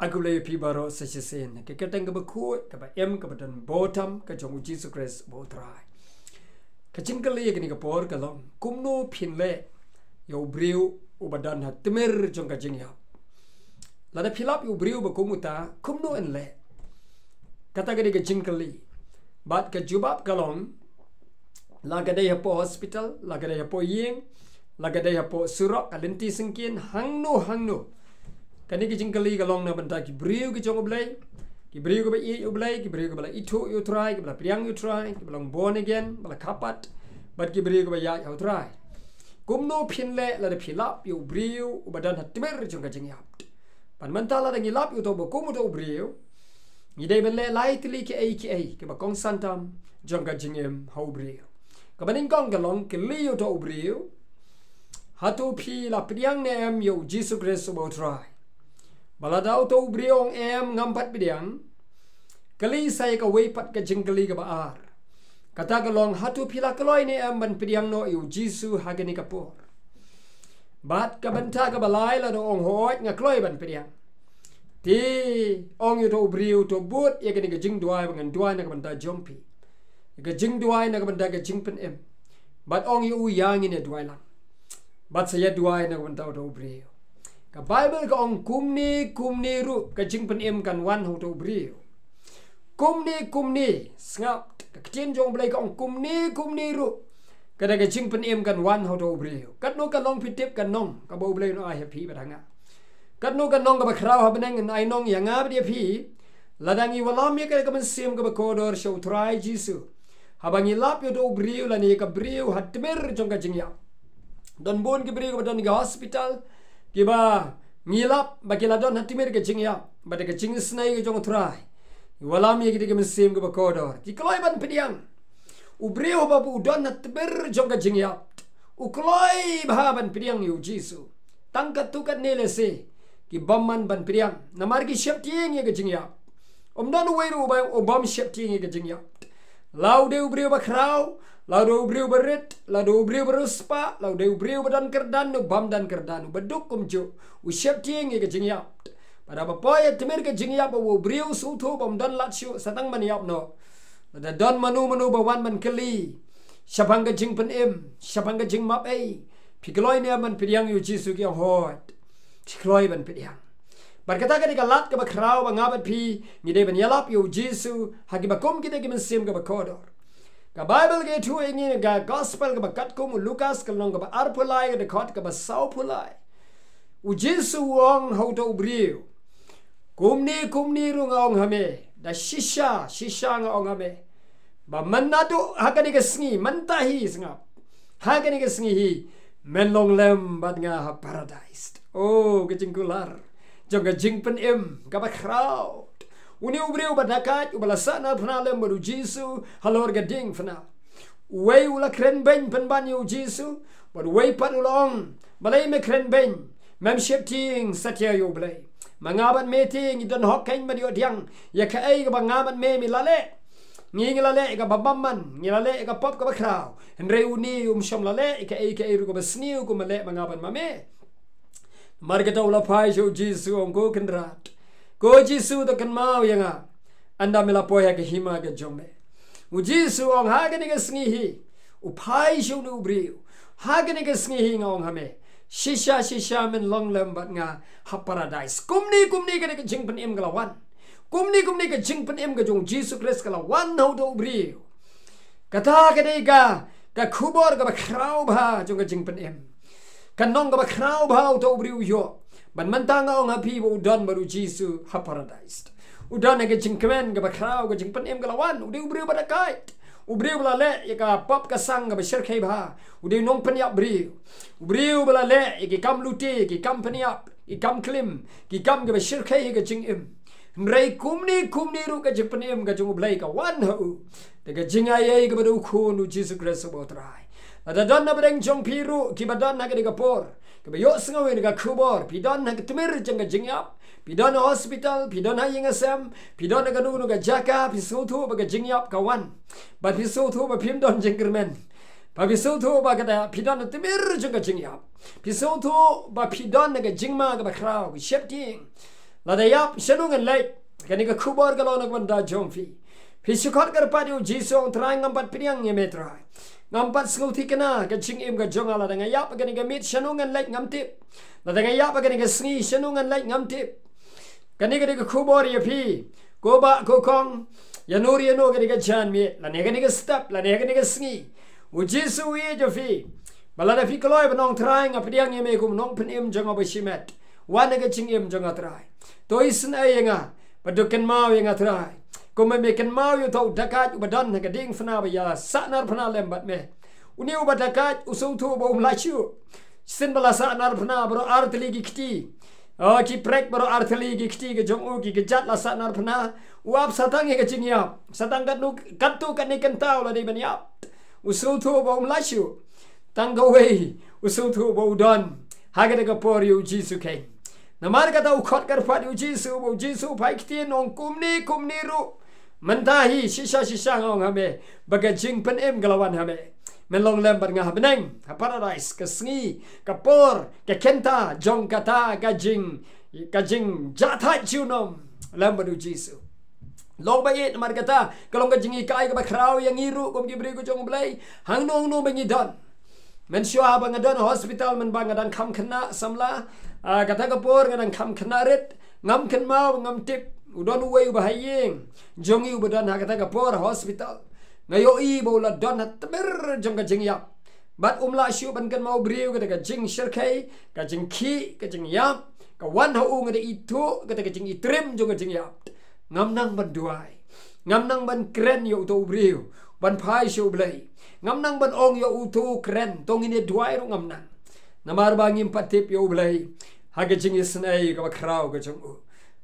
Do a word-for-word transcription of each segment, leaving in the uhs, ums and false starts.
Nga khublei ïa phi baroh sa shisien ha ka kyrteng kaba khuid, kaba im, kaba don bor tam ka jong u Jisu Khrist uba u Trai. Ka jingkylli ïa kane ka por ka long, kumno phin leh ïa u briew uba don ha tmier jong ka jingïap? Lada phi lap ïa u briew ba kum uta, kumno yn leh? Kata ka dei ka jingkylli. Bad ka jubab ka long, la ka dei hapoh hospital, la ka dei hapoh ïing, la ka dei hapoh surok, ka lynti syngkien, hangno hangno. Kane ka jingkylli ka long na bynta ki briew ki jong U Blei, ki briew kiba ïeit U Blei, ki briew kiba la ithuh ïa U Trai, kiba la pdiang ïa U Trai, kiba long born again, ba la kha pat, bad ki briew kiba ïaid ha U Trai. Kumno phin leh lada phi lap ïa u briew uba don ha tmier jong ka jingïap? Bad mynta lada ngi lap ïa uta uba kum uta u briew, ngi dei ban leh lai tylli kiei kiei kiba kongsan tam jong ka jingim ha u briew. Kaba nyngkong ka long, kylli ïa uta u briew, hato phi la pdiang ne em ïa u Jisu Khrist uba u Trai? Ba lada uta u briew u ong em, ngam pat pdiang, kylli sa ïa kawei pat ka jingkylli kaba ar. Kata ka long, hato phi la kloi ne em ban pdiang noh ïa u Jisu ha kane ka por? Bad ka bynta kaba lai, lada u ong hooid nga kloi ban pdiang, te ong ïa uta u briew, to bud ïa kane ka jingduwai ba ngan duwai na ka bynta jong phi, ïa ka jingduwai na ka bynta ka jingpynim. Bad ong ïa u, ïa ngin ïa duwai lang. Bad sa ïa duwai na ka bynta uta u briew. Ka Baibl ka ong, kumne kumne ruh ka jingpynim kan wan ha uta u briew. Kumne kumne, sngap, ka ktien jong U Blei ka ong, kumne kumne ruh ka da ka jingpynim kan wan ha uta u briew. Katno ka nong phi tip, ka nong kaba U Blei un ai ha phi bad ha nga? Katno ka nong kaba khraw ha bneng yn ai nong ïa nga bad ïa phi, lada ngi wallam ïa ka da ka mynsiem kaba kordor sha U Trai Jisu? Haba ngi lap ïa uta u briew lane ïa ka briew ha tmier jong ka jingïap. Don bun ki briew kiba don ha hospital, kiba ngi lap ba ki la don ha tmier ka jingïap, bad da ka jingisynei ka jong U Trai, ngi wallam ïa ki da ka mynsiem kaba kordor, ki kloi ban pdiang. U briew haba u don ha tmier jong ka jingïap, u kloi bha ban pdiang ïa u Jisu. Tang katto katne lehse ki bym man ban pdiang, namar ki sheptieng ïa ka jingïap. Ym don uwei ruh uba, u bym sheptieng ïa ka jingïap. La u dei u briew ba khraw, la u dei u briew ba rit, la u dei u briew ba riewspah, la u dei u briew ba don kyrdan, u bym don kyrdan, u ba duk kumjuh, u sheptieng ïa ka jingïap. Bad haba poi ha tmier ka jingïap, ba u briew u sngewthuh ba um don lad shuh, sa tang ban ïap noh. Lada don mano mano ba wan ban kylli shaphang ka jingpynim, shaphang ka jingmap ei, phi kloi ne em ban pdiang ïa u Jisu, ki ong hooid, phi kloi ban pdiang. Bad kata ka dei ka lad kaba khraw ba nga bad phi ngi dei ban ïalap ïa u Jisu ha kiba kum kita ki mynsiem kaba kordor. Ka Baibl ka ïathuh ïa ngi na ka gospel kaba katkum u Lukas, ka lynnong kaba arphew lai, ka dkhot kaba sawphew lai. U Jisu u ong ha uta u briew, kumne kumne ruh nga ong ha me, da shisha shisha nga ong ha me, ba mynta naduh ha kane ka sngi, mynta hi, sngap, ha kane ka sngi hi, men long lem bad nga ha Paradais. Oh, ka jingkular jong ka jingpynim kaba khraw. Une u briew uba dakaid, uba la sahnarphna lem bad u Jisu halor ka diengphna. Uwei u la kren beiñ pynban ïa u Jisu, bad uwei pat u la ong, balei me kren beiñ? Mem sheptieng satia ïa U Blei? Ma nga bad me te ngi don hok keiñ ban ïoh pdiang ïa kaei kaba nga bad me ngi la leh. Ngi, ngi la leh ïa kaba bymman, ngi la leh ïa ka pop kaba khraw. Hynrei une um shym la leh ïa kaei kaei ruh kaba sniew kumba leh ma nga bad ma me. Namar kata u la phai sha u Jisu, u ong, ko Kynrad, ko Jisu, to kynmaw ïa nga ynda me la poi ha ka hima ka jong me. U Jisu u ong, ha kane ka sngi hi, u phai sha une u briew, ha kane ka sngi hi nga ong ha me, shisha shisha men long lem bad nga ha Paradais. Kumne kumne ka dei ka jingpynim ka la wan. Kumne kumne ka jingpynim ka jong u Jisu Khrist ka la wan ha uta u briew. Kata ka dei ka, ka khubor kaba khraw bha jong ka jingpynim. Ka nong kaba khraw bha uta u briew u ïoh. Bad mynta nga ong ha phi ba u don bad u Jisu ha Paradais. U don ha ka jingkmen kaba khraw, ka jingpynim ka la wan. U dei u briew ba dakaid, u briew ba la leh ïa ka pop ka sang kaba shyrkhei bha. U dei u nongpynïap briew. U briew ba la leh ïa ki kam lute, ki kam pynïap, ki kam klim, ki kam kiba shyrkhei ïa ka jingim. Hynrei kumne kumne ruh ka jingpynim ka jong U Blei ka wan ha u da ka jingaiei kaba da u Khun u Jisu Khrist uba u Trai. Lada don na pdeng jong phi ruh kiba don ha kane ka por, kiba ïohsngew ïa kane ka khubor, phi don ha ka tmier jong ka jingïap, phi don ha hospital, phi don ha ïing ha sem, phi don ha kano kano ka jaka, phi sngewthuh ba ka jingïap ka wan, bad phi sngewthuh ba phim don jingkyrmen, ba phi sngewthuh ba kata phi don ha tmier jong ka jingïap, phi sngewthuh ba phi don ha ka jingma kaba khraw, ka sheptieng. Lada ïap, shano ngan leit? Kane ka khubor ka long na ka bynta jong phi. Phi shu khot kyrpad ïa u Jisu, ong Trai, ngam pat pdiang ïa me Trai. Ngam pat sngewthikna ka jingim ka jong nga, lada nga ïap ha kane ka miet shano ngan leit ngam tip. Lada nga ïap ha kane ka sngi shano ngan leit ngam tip. Kane ka dei ka khubor ïa phi, ko bah ko kong, ïano ïano, kane ka janmiet lane kane ka step lane kane ka sngi. U Jisu u ïeit ïa phi. Ba lada phi kloi ban ong Trai, nga pdiang ïa me kum u nongpynim jong nga ba shimet. Wan ha ka jingim jong nga Trai. To isynei ïa nga bad to kynmaw ïa nga Trai. Kumba me kynmaw ïa uta u dakaid uba don ha ka diengphna ba ïa sahnarphna lem bad me. Une uba dakaid u sngewthuh ba um lah shuh. Shisien ba la sahnarphna baroh ar tylli ki kti, o, ki prek baroh ar tylli ki kti ka jong u, ki kjat la sahnarphna, u ap sa tang ïa ka jingïap, sa tang katno, katto katne kynta u la dei ban ïap. U sngewthuh ba um lah shuh. Tang kawei u sngewthuh ba u don ha kata ka por ïa u Jisu keiñ. Namar kata u khot kyrpad ïa u Jisu, ba u Jisu u phai ktien, ong kumne kumne ruh, mynta hi shisha shisha nga ong ha me ba ka jingpynim ka la wan ha me. Men long lem bad nga ha bneng, ha paradais, ka sngi, ka por, ka kynta jong kata ka jing, ka jingjahthait junom lem bad u Jisu. Long ba ïeit namar kata ka long ka jinghikai kaba khraw ïa ngi ruh kum ki briew ka jong U Blei. Hangno hangno ba ngi don, mynshuwa ba nga don ha hospital, mynba nga dang kham khynnah samla, ah, kata ka por nga dang kham khynnah rit, ngam kynmaw, ngam tip. U don uwei uba ha ïing jong ngi uba don ha kata ka por ha hospital. Nga ïohi ba u la don ha tmier jong ka jingïap. Bad um lah shuh ban kynmaw briew, kata ka jingshyrkhei, ka jingkhih, ka jingïap ka wan ha u, nga da ithuh kata ka jingitrim jong ka jingïap. Ngam nang ban duwai, ngam nang ban kren ïa uto u briew ban phai sha U Blei. Ngam nang ban ong ïa uto u kren, to ngin ïa duwai ruh ngam nang. Namar ba ngim pat tip ïa U Blei ha ka jingisynei kaba khraw ka jong u.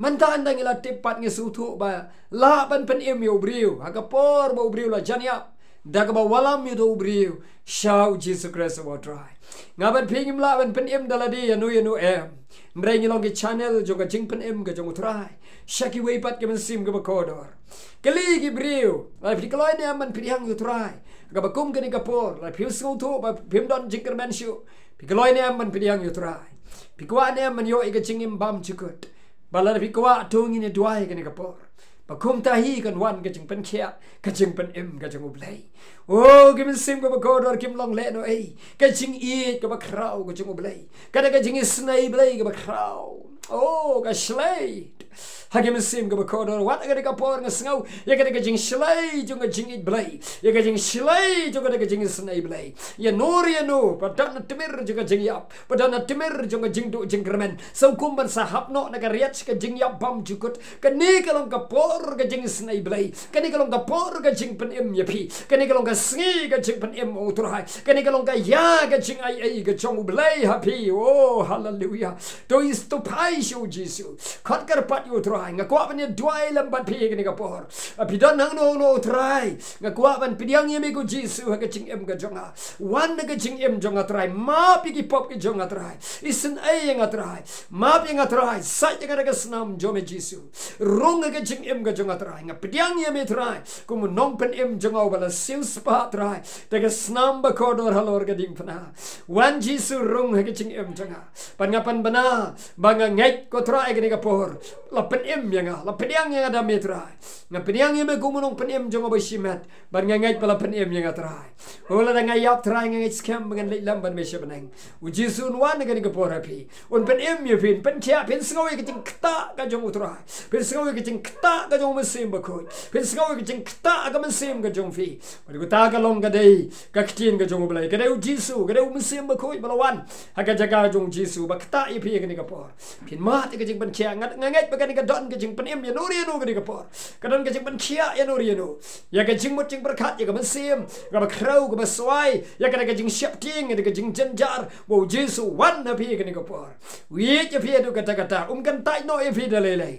Mynta ynda ngi la tip pat ngi sngewthuh ba lah ban pynim ïa u briew ha ka por ba u briew la jan ïap, da kaba wallam ïa uto u briew sha u Jisu Khrist uba u Trai. Nga bad phi ngim lah ban pynim da lade ïano ïano em. Hynrei ngi long ki channel jong ka jingpynim ka jong u Trai sha kiwei pat ki mynsiem kiba kordor. Kylli ki briew, lada phi kloi ne em ban pdiang ïa u Trai ha kaba kum kane ka por, lada phi sngewthuh ba phim don jingkyrmen shuh, phi kloi ne em ban pdiang ïa u Trai? Phi kwah ne em ban ïoh ïa ka jingim bymjukut? Ba lada phi kwah, to ngin ïa duwai kane ka por ba kumta hi kan wan ka jingpynkhiah, ka jingpynim ka jong U Blei. O, ki mynsiem kiba kordor, kim long lehnohei ka jingïeit kaba khraw ka jong U Blei, kata ka jingisynei Blei kaba khraw. O, ka shlei ha ki mynsiem kiba kordor. Wat ha kane ka por nga sngew ïa kata ka jingshlei jong ka jingïeit Blei, ïa ka jingshlei jong kata ka jingisynei Blei. Ïano ïano ba don ha tmier jong ka jingïap, ba don ha tmier jong ka jingduh jingkyrmen, sngewkhia ban sa hap noh na ka riat ka jingïap bymjukut. Kane ka long ka por ka jingisynei Blei. Kane ka long ka por ka jingpynim ïa phi. Kane ka long ka sngi ka jingpynim, ong u Trai. Kane ka long ka ïa ka jingaiei ka jong U Blei ha phi. O, haleluia. To is, to phai sha u Jisu. Khot kyrpad ïa u Trai. Nga kwah ban ïa duwai lem bad phi kane ka por. Phi don hangno hangno, u Trai, nga kwah ban pdiang ïa me ko Jisu ha ka jingim ka jong nga. Wan ha ka jingim jong nga Trai. Map ïa ki pop ki jong nga Trai. Isynei ïa nga Trai. Map ïa nga Trai. Sait ïa nga da ka snam jong me Jisu. Rung ha ka jingim ka jong nga Trai. Nga pdiang ïa me Trai kum u nongpynim jong nga uba la siewspah Trai da ka snam ba kordor halor ka diengphna. Wan Jisu, rung ha ka jingim jong nga. Bad nga pynbna ba nga ngeit ko Trai kane ka por, la pynim ïa nga, la pdiang ïa nga da me Trai. Nga pdiang ïa me kum u nongpynim jong nga ba shimet. Bad nga ngeit ba la pynim ïa nga Trai. O, lada nga ïap Trai, nga ngeit skhem ba ngan leit lem bad me sha bneng. U Jisu un wan ha kane ka por ha phi. Un pynim ïa phi, un pynkhiah. Phin sngew ïa ka jingktah ka jong u Trai. Phin sngew ïa ka jingktah ka jong u Mynsiem Bakhuid. Phin sngew ïa ka jingktah ka mynsiem ka jong phi. Bad kata ka long ka dei ka ktien ka jong U Blei. Ka dei u Jisu, ka dei u Mynsiem Bakhuid ba la wan ha ka jaka jong u Jisu ba ktah ïa phi ha kane ka por. Phin mad ïa ka jingpynkhiah. Nga, nga ngeit ba kane ka don ka jingpynim ïano ïano ha kane ka por. Ka don ka jingpynkhiah ïano ïano. Ïa ka jingmut jingpyrkhat, ïa ka mynsiem kaba khraw kaba swai, ïa kata ka jingsheptieng, ïa ka jingjynjar, ba u Jisu wan ha phi ha kane ka por. U ïeit ïa phi haduh katta katta. Um kyntait noh ïa phi da lei lei.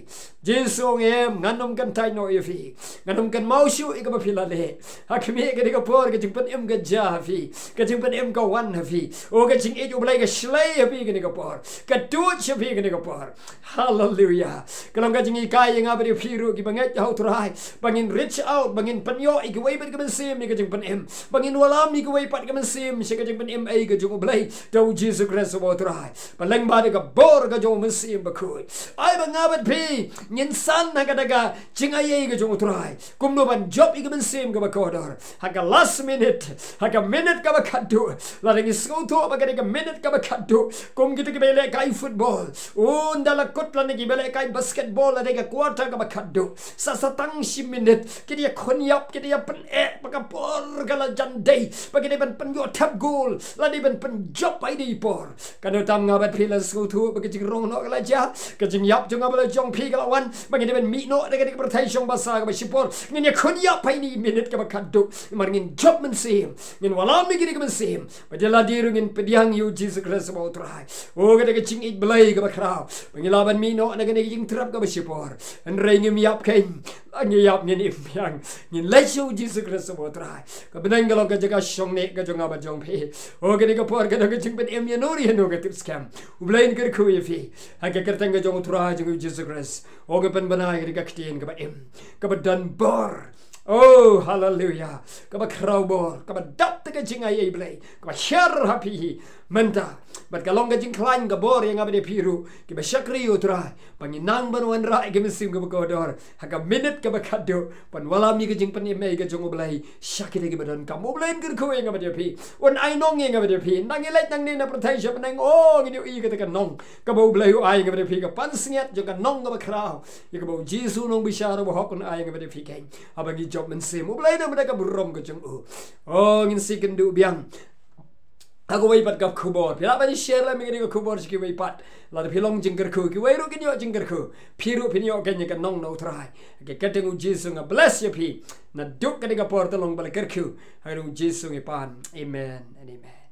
Jisu ong, em, ngan ym kyntait noh ïa phi. Ngan ym kynmaw shuh ïa kaba phi la leh. Ha khmih, kane ka por ka jingpynim ka jia ha phi. Ka jingpynim ka wan ha phi. O, ka jingïeit U Blei ka shlei ha phi kane ka por. Ka tuid ha phi kane ka por. Haleluya. Ka long ka jinghikai ïa nga bad ïa phi ruh kiba ngeit ha u Trai, ba ngin reach out, ba ngin pynïoh ïa kiwei pat ka mynsiem ïa ka jingpynim, ba ngin wallam ïa kiwei pat ka mynsiem sha ka jingpynim ei ka jong U Blei da U Jisu Khrist uba u Trai. Ba lyngba da ka bor ka jong U Mynsiem Bakhuid, ai ba nga bad phi ngin san ha kata ka jingaiei ka jong u Trai, kumno ban jop ïa ka mynsiem kaba kordor ha ka last minute, ha ka minute kaba khatduh. Lada ngi sngewthuh ba ka dei ka minute kaba khatduh, kum kita kiba lehkai football, ynda la kut lane kiba lehkai basketball, lada ka quarter kaba khatduh, sa sa tang shi minute, ki dei ïa khun ïap, ki dei ïa pyneh ba ka por ka la jan dei, ba ki dei ban pynïoh thep goal, lane ban pynjop ha ine i por. Kano tam nga bad phi la sngewthuh ba ka jingrong noh ka la jia, ka jingïap jong nga bad la jong phi ka la wan, ba ngi dei ban mih noh da ka dei ka pyrthei shong basa kaba shipor. Ngin ïa khun ïap ha ine i minute kaba khatduh, namar ngin jop mynsiem, ngin wallam ïa kine ki mynsiem. Ba dei lade ruh ngin pdiang ïa U Jisu Khrist uba u Trai. O, ka dei ka jingïeit Blei kaba khraw ba ngi lah ban mih noh na kane ka jingtrep kaba shipor. Hynrei ngim ïap kein, la ngi ïap ngin im biang, ngin leit sha U Jisu Khrist uba u Trai. Ka bneng ka long ka jaka shong neh ka jong nga bad jong phi. O, kane ka por ka dei ka jingpynim ïano re ïano ka tip skhem. U Blei un kyrkhu ïa phi ha ka kyrteng ka jong u Trai jong U Jisu Khrist. O, nga pynbna ïa ka ktien kaba im, kaba don bor. O, haleluya. Kaba khraw bor, kaba dap da ka jingaiei Blei, kaba hiar ha phi hi mynta. Bad ka long ka jingkhlaiñ ka bor ïa nga bad ïa phi ruh kiba shakri ïa u Trai, ba ngin nang ban wanrah ïa ka mynsiem kaba kordor ha ka minute kaba khatduh, ban wallam ïa ka jingpynim ei ka jong U Blei sha kita kiba donkam. U Blei un kyrkhu ïa nga bad ïa phi, un ai nong ïa nga bad ïa phi. Nang ïaleit nangne na pyrthei sha bneng, o, ngin ïohi kata ka nong kaba U Blei u ai ïa nga bad ïa phi, ka pansngiat jong ka nong kaba khraw, ïa kaba U Jisu Nongbishar uba hok un ai ïa nga bad ïa phi kein, haba ngi jop mynsiem. U Blei un ym da ka burom ka jong u. O, ngin sa ïakynduh biang ha kawei pat ka khubor. Phi lah ban share lem ïa kane ka khubor sha kiwei pat. Lada phi long jingkyrkhu, kiwei ruh kin ïoh jingkyrkhu. Phi ruh phin ïoh kein ïa ka nong na u Trai. Ha ka kyrteng U Jisu nga bless ïa phi. Naduh kane ka por te long ba la kyrkhu, ha ka kyrteng U Jisu ngi pan. Amen and amen.